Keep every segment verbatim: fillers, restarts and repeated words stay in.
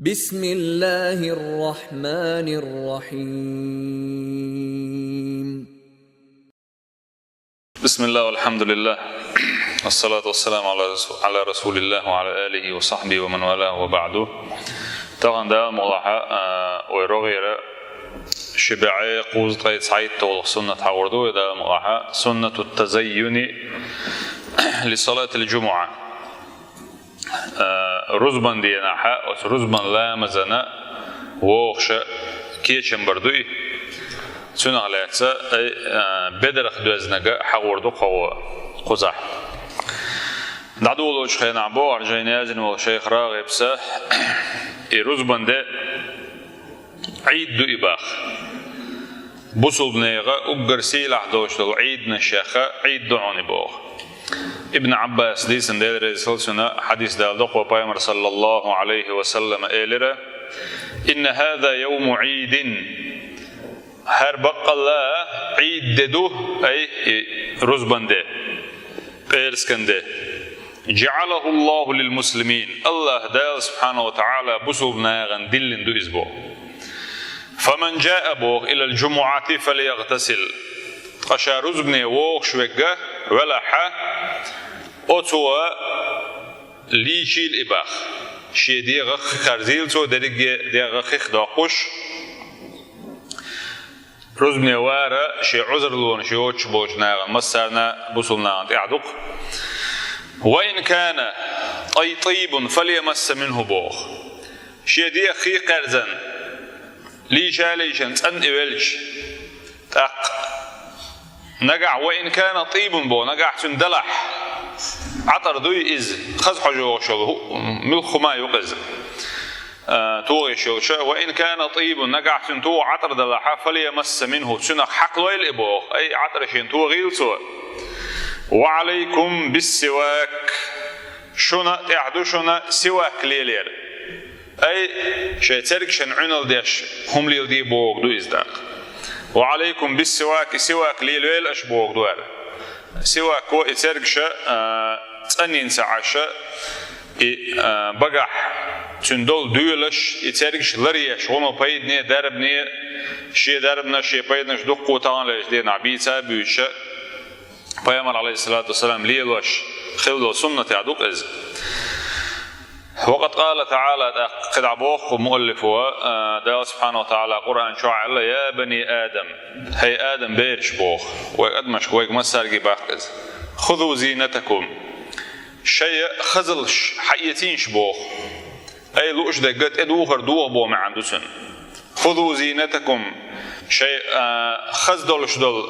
بسم الله الرحمن الرحيم. بسم الله والحمد لله والصلاة والسلام على رسول, على رسول الله وعلى آله وصحبه ومن والاه وبعد. Тахан Дала мукъалахь, а, вай рогӀера ши бӀаь кхузткъеи цхьайтталгӀа суннат хьагӀур ду вай, Дала мукъалахь, سنة التزين لصلاة الجمعة. А, рузбан денахьа, оцу рузбан ламазана вогӀуш кечам бар дуй. Цунах лаьцна, ай, а, бедарах доьзнарг хьагӀур ду кхо кхузахь. ДӀадолалучу хенахь боху жайна яздина волу шайх РагӀибас, и рузбан де Ӏийд ду и боху. Бусулбанех уггар сийлахь долуш долу Ӏийданашех Ӏийд ду хьуна и боху. Ибн Ӏаббаса дийцина, Дела реза хуьлда цунна, хьадис даладо кхо, Пайхамар, саллаллаху Ӏалайхи ва саллам, элира: «Инна хаза йовму Ӏийдин». ХӀара баккъалла Ӏийд де ду, ай, и рузбан де, пӀераскан де. «ЖаӀалаху Аллаху лил муслимин». Аллаха Дала, субхьанаху ва таӀала, бусулбанехь диллина ду иза боху. «Фаман жаа», боху, «илал жумуӀати фалягътасил». Ткъа ша рузбане вогӀуш верг велахьа, оцо лийчийла и боху. Шен дегӀах хи харзийла цо, дерриге дегӀах хих доккхуш. Рузбане вар шен Ӏузурлонаш йоцуш болчу нахана, массарна, бусулбанехь тӀехь ду-кх. «Ва ин кана тӀай-, тӀийбун фалямасса минху», боху. Шен дегӀах хи кхаьрзина, лийча-лийчина цӀанъевелча, тӀаккха нагахь, «ва ин кана тӀийбун», боху, нагахь цуьнан далахь, Ӏатар дуй иза, хаза хьожа йогӀуш йолу хӀу-, муьлхха хӀума ю-кх иза. А, тохийш йолуш, «ва ин кана тӀийбун», нагахь цуьнан тоха Ӏатар далахьа, «фалямасса минху», цуьнах хьакхалойла и боху, ай, Ӏатар шена тохийла цо. «Ва Ӏалайкум биссивак», шуна тӀехь ду шуна сивак лелор. Ай, шайн цергашна Ӏуьналла деш хӀума леладе бохург ду иза тӀаккха. «Ва Ӏалайкум биссивак», и сивак лелавелла аша бохург ду хӀара. Сивако и цергаш, а, цӀанйина ца Ӏаш, и, а, багахь цуьнан долу доьлаш, и цергаш ларъеш, вуно пайдане, дарбане, шен дарбанаш, шен пайданаш дуккха таханлерчу дийнахь бийца а буьйцуш, Пайхамар, Ӏалайхиссалату вассалам, лелош хилла долу суннатех ду-кх иза. «Ва къад къала таӀала», тӀаккха кхидӀа боху муаллифо, а, Дала субхьанаху ва таӀала Къуръан чохь аьлла: «Я бани Адам», хӀай Адам бераш боху, вай адамашка, вайга массаьрга баккха иза. «Хузу зинатакум», шайн хазаллаш хьаэцийша боху. Ай, лууш дерг тӀедухар дохо боху маьӀна ду цуьнан. «Хузу зинатакум», шайн, а, хаза долуш долу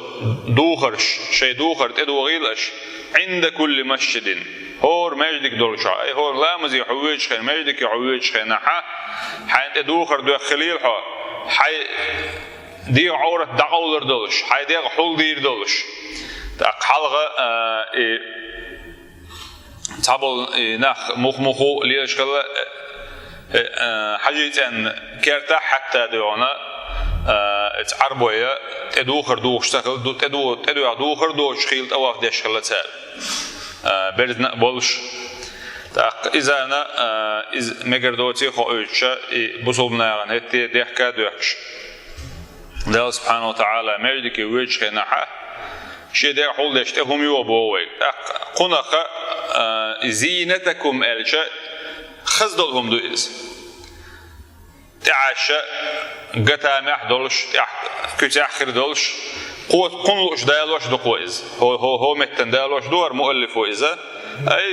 духарш, шайн духар тӀедохийла аша, «Ӏинда кулли масжидин», хӀора маьждиг долчохь, ай, хӀора ламазе хьо воьдучу хенахь, маьждиге хьо воьдучу хенахьа, хьайна тӀе духар доьхна хилийла хьо, хьайн дегӀан Ӏоврат дӀакъовлар долуш, хьайн дегӀ хьулдийр долуш. ТӀаккха хьалха, а, и Цхьаболу и нах мух-муху лелаш хилла, э, э, хьажий цӀенна кертахь хьатта доьгӀна, э, цхьарбойя тӀедухар духуш ца хилла, ду-, тӀеду-, тӀедоьгӀна духар доцуш хийла тӀаваф деш хилла цара, э, берзна а болуш. ТӀаккха изана, э, иза мегар доций хоуьйтуша, и бусулба нахана хӀетте дехка а доьхкуш. Дала субхьанаху ва таӀала маьждиге воьдучу хенахьа, шен дегӀ хьулдеш тӀе хӀума йо боху вайга. ТӀаккха кхунах, а, зийнатакум аьлча, хаза долу хӀума ду иза. ТӀехьаьша гатамехь долуш, тӀехь куьцехь хир долуш, кхо-, кхунна лууш далош ду кхо иза. ХӀо-, хӀо-, хӀо меттан далош ду хӀара муаллифо иза. Ай,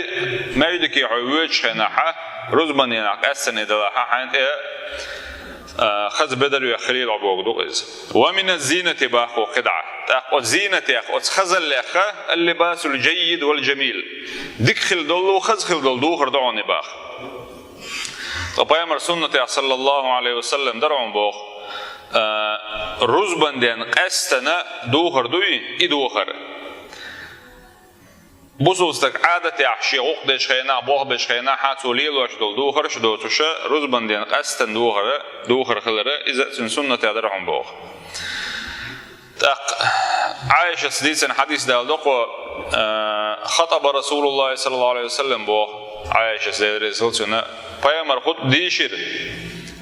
маьждиге хьо воьдучу хенахьа, рузбаненахь къаьстина далахьа, хьайна тӀе а, хаза бедар веха хилийла боху ду иза. «Ва мина зинати», боху кхидӀа. ТӀаккха оцу зийнатех, оцу хазаллеха, «аллибасул джаййид вал джамил». Дика хила долу, хаза хила долу духар ду хьуна боху. Ткъа пайхамар суннатех, саллаллаху Ӏалайхи ва саллам, дара хьуна боху, а, рузбан ден къаьстина духар дуй, и духар. Бусулба стаг Ӏадатехь шен гӀуллакх дечу хенахь, болх бечу хенахь, хьан цо лелош долу духарш а доцуша, рузбан ден къаьстина духара, духар хилара, иза цуьнан суннатех дара хьуна боху. ТӀаккха Ӏайшас дийцина хьадис даладо кхо, а, «хатаба Расулуллахи саллаллаху Ӏалайхи ва саллам» боху. Ӏайшас, Дела реза хилва цунна, пайхамара хутба дийшира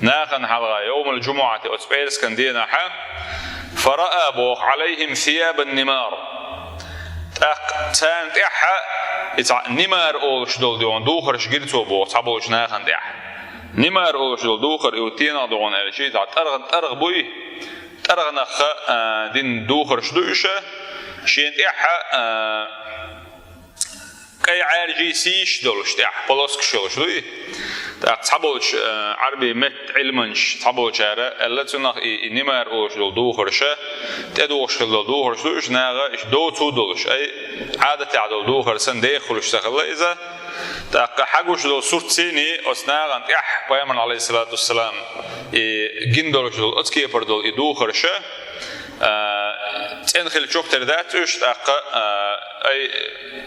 нахана хьалха, йовмал-джумуӀати, оцу пӀераскан денахьа, фараа боху, Ӏалайхим сиябан нимар. ТӀаккха царна тӀехьа и цхьа нимар олуш долу дуьйхьа духарш гира цо боху цхьаболчу нахана тӀехь. Нимар олуш долу духар и ву тенах дуьйхьа аьлча, и цхьа тӀаргӀан тӀаргӀа буй, тӀаргӀанах а, дина духарш ду уьш, шен тӀехьа а, кӀай Ӏаьржий сийш долуш тӀехь, полоскаш йолуш дуй. ТӀаккха цхьаболчу, э, Ӏарбий меттан Ӏилманчаш, цхьаболчара аьлла цунах, и, и нимар олуш долу духарша, тӀедухуш хила долу духарш ду уьш, наха иштта доцу долуш, ай, Ӏадатехь долу духар санна деха хуьлуш ца хилла иза. ТӀаккха хьагуш долу сурт сийний оцу нахана тӀехь, пайхамарна, Ӏалайхиссалату вассалам, и гина долуш долу оцу кепара долу и духарша, а, цӀена хиллачух тера дац уьш, тӀаккха, а, ай,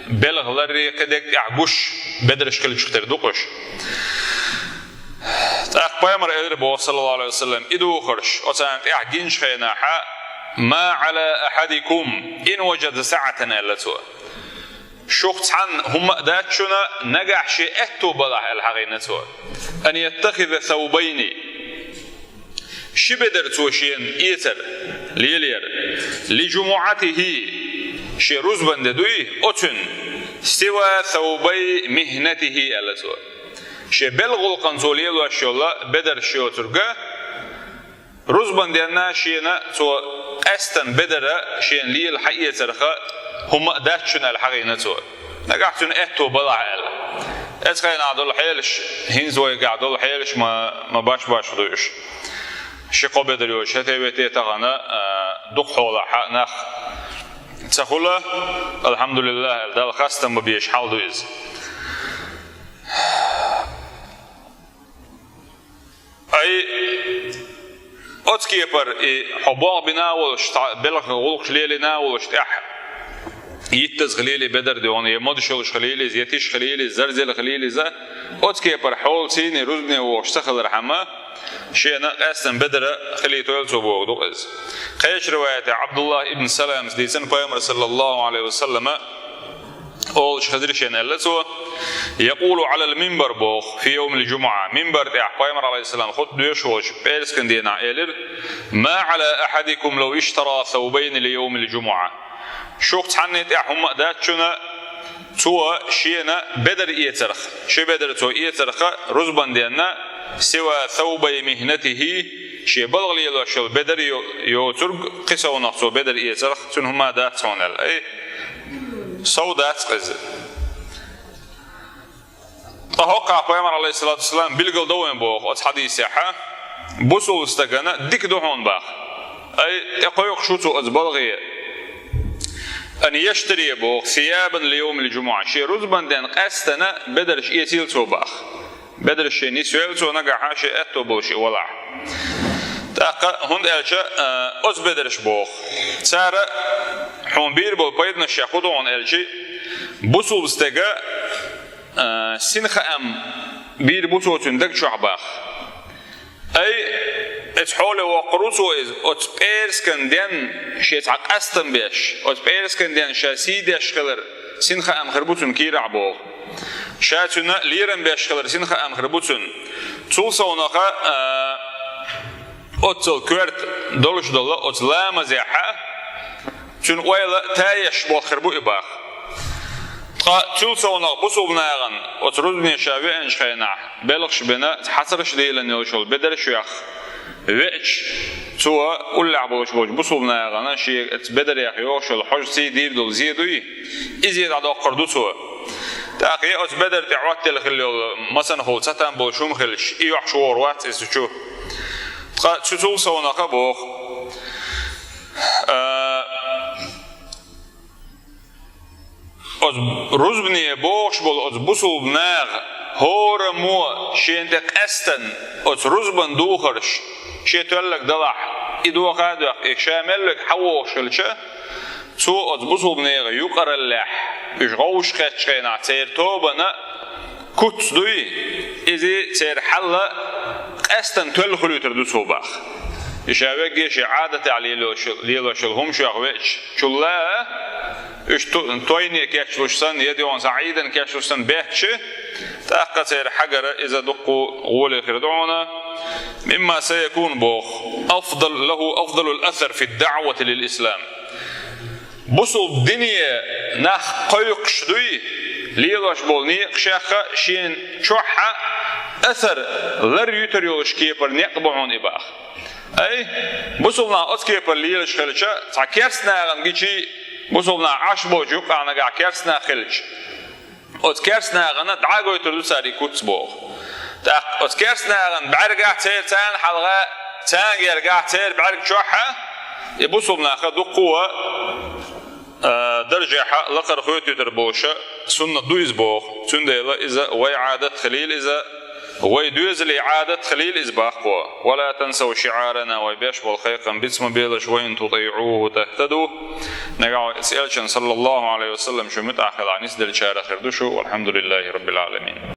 белхан ларрий кхидерг тӀехь гуш, бедарш хиллачух тера ду-кх уьш. ТӀаккха пайхамара элира боху, саллаллаху Ӏалайхи ва саллам, и духарш оцарна тӀехь гиначу хенахьа, ма Ӏала ахьадикум ин важада саӀатан, аьлла цо. Шух цхьанна хӀумма а дац шуна, нагахь шен аьтто балахь, аьлла хьахийна цо. Ан яттахиза саубайни. Ши бедар цо шена эцар, лелаяр. Ли джумуӀатихи, шен рузбан де дуй, оцуьнан, сива саубай михнатихи, аьлла цо. Шен белхан гӀуллакхана цо лелош йолу бедарш йоцург, рузбан денна шена цо къаьстина бедара шена лела хьаэцарх хӀумма а дац шуна, аьлла хьахийна цо. Нагахь цуьнан аьтто балахь аьлла. Оцу хенахь долу хьелаш, хӀинца вайгахь долу хьелаш ма, ма баш-баш ду уьш. Ши-кхо бедар йоцуш хӀетте-вете тахана, а, дукха хьолахь нах ца хуьлу, алхьамдулиллахӀ, аьлла, Далла хастам бан безаш хьал ду иза. Ай, оцу кепара и хьо болх бина а волуш, цхьа белхан гӀуллакхаш лелийна а волуш, тӀехь йиттаза хилийла бедар дуьйхьа, я модаш йолуш хилийла иза, я тиша хилийла иза, зарзелла хилийла иза, оцу кепара хьолаца сийний рузбане вогӀуш ца хилархьама, шена къаьстина бедара хилийтойла цо бохург ду-кх иза. Кхечу риваятехь Ӏабдуллахь ибн Саламас дийцина, пайхамара, саллаллаху Ӏалайхи ва саллама, олуш хезира шена, аьлла цо, якъулу Ӏалал минбар боху, фи йовмил джумуӀа, минбар тӀехь пайхамар, Ӏалайхиссалам, хутба доьшуш волчу пӀераскан денахь элира, ма Ӏала ахьадикум лав иштара саубайни ли йовмил джумуӀа. Шух цхьанна тӀехь хӀумма а дац шуна, цо шена бедар эцарх, ши бедар цо эцарх, рузбан денна, сива саубай михнатихи, шен балха лелош йолу бедар йо-, йоцург, кхин совнах цо бедар эцарх, цуьнан хӀумма а дац хьуна, аьлла. Ай, сов дац-кх иза. Ткъа хӀокхахь пайхамар, Ӏалайхиссалату вассалам, билгал до вайн боху оцу хьадисехьа, бусулба стагана дика ду хьуна баха. Ай, тӀекхойкхуш ву цо оцу балхе. Ан яштари боху, сиябан ли йовмил джумуӀа, шен рузбан денна къаьстина бедарш эцийла цо баха. Бедарш шен нисвелла цо нагахьа шен аьтто болуш и валахь. ТӀаккха, хӀунда аьлча, а, оцу бедарш боху. Цара хьуна бийр болу пайданаш шех хӀун ду хьуна аьлчи, бусулба стега, а, синхаам бийр бу цо цуьнан даг чохь баха. Ай, эцу хьоле воккхур ву цо иза, оцу пӀераскан денна шен цхьа къастам беш, оцу пӀераскан денна ша сий деш хилар синхаам хир бу цуьнан кийрахь боху. Ша цуьнан лерам беш хилар синхаам хир бу цуьнан. Цул совнаха, а, оццул коьрта долуш долу оцу ламазехьа, цуьнан ойла таеш болх хир бу и баха. Ткъа цул совнаха бусулба нахана оцу рузбане ша веанчу хенахь, белхаш бина, хьацарш дийла йолуш йолу бедарш йоьхна веача, цо уллехь болуш болчу бусулба нахана шен оцу бедарех йогӀуш йолу хьожа сий дийр долу зе дуй, и зе дӀадоккхур ду цо. ТӀаккха я оцу бедар тӀе Ӏоттаелла хилла йолу масанхула цатам болуш хӀума хилча, и йохьуш вогӀур вац иза цу чу. Ткъа цу цул совнаха боху. А, оцу рузбане богӀуш болу оцу бусулба наха хӀораммо шена тӀе къаьстина оцу рузбан духарш шен тоьлларг далахь, и доха а доьхна, и ша мел верг хьан вогӀуш хилча, цо оцу бусулба нехан юкъараллехь, уьш гӀовшахеттачу хенахь церан тобана куц дуй, иза церан хьалла къаьстина тоьлла хуьлуьйтур ду цо баха. И ша вегге шен Ӏадатехь лелош, лелош йолу хӀума шоьх веача, чулла а, Уьш ту-, тойне кечлуш санна, я дегӀан са Ӏийдан кечлуш санна бехкача, тӀаккха церан хьагара иза дуккха гӀоле хир ду хьуна. مما سيكون, боху, أفضل، له أفضل الأثر في الدعوة للإسلام. Бусулба дине нах кхойкхуш дуй, лелош болу некъашехь шена чохь а асар лар юьтур йолуш кепара некъ бу хьуна и, боху. Ай, бусулба нах оцу кепара лелаш хилча, цхьа керста нахана гича, бусулба нах Ӏаш боцчу юккъехь нагахь керста нах хилча, оцу керста нахана дӀа а гойтур ду цара и куц, боху. ТӀаккха оцу керста нахана бӀаьргахь церан, царна хьалха, царна гергахь церан бӀаьрг чохь а, и бусулба нах дуккха а, а, даржехь а лакхара хьоьтуьйтур болуш суннат ду иза, боху. Цундела иза вай Ӏадат хилийла иза, вай доьзалийн Ӏадат хилийла иза, боху. ولا تنسوا شعارنا, вай беш болу кхайкхам биц ма белаш, وإن تطيعوه تهتدوا. Нагахь вай Элчанна, саллаллаху Ӏалайхи ва саллам, шу муьтӀахь хилахь, нисделлачарах хир ду шу. والحمد لله رب العالمين.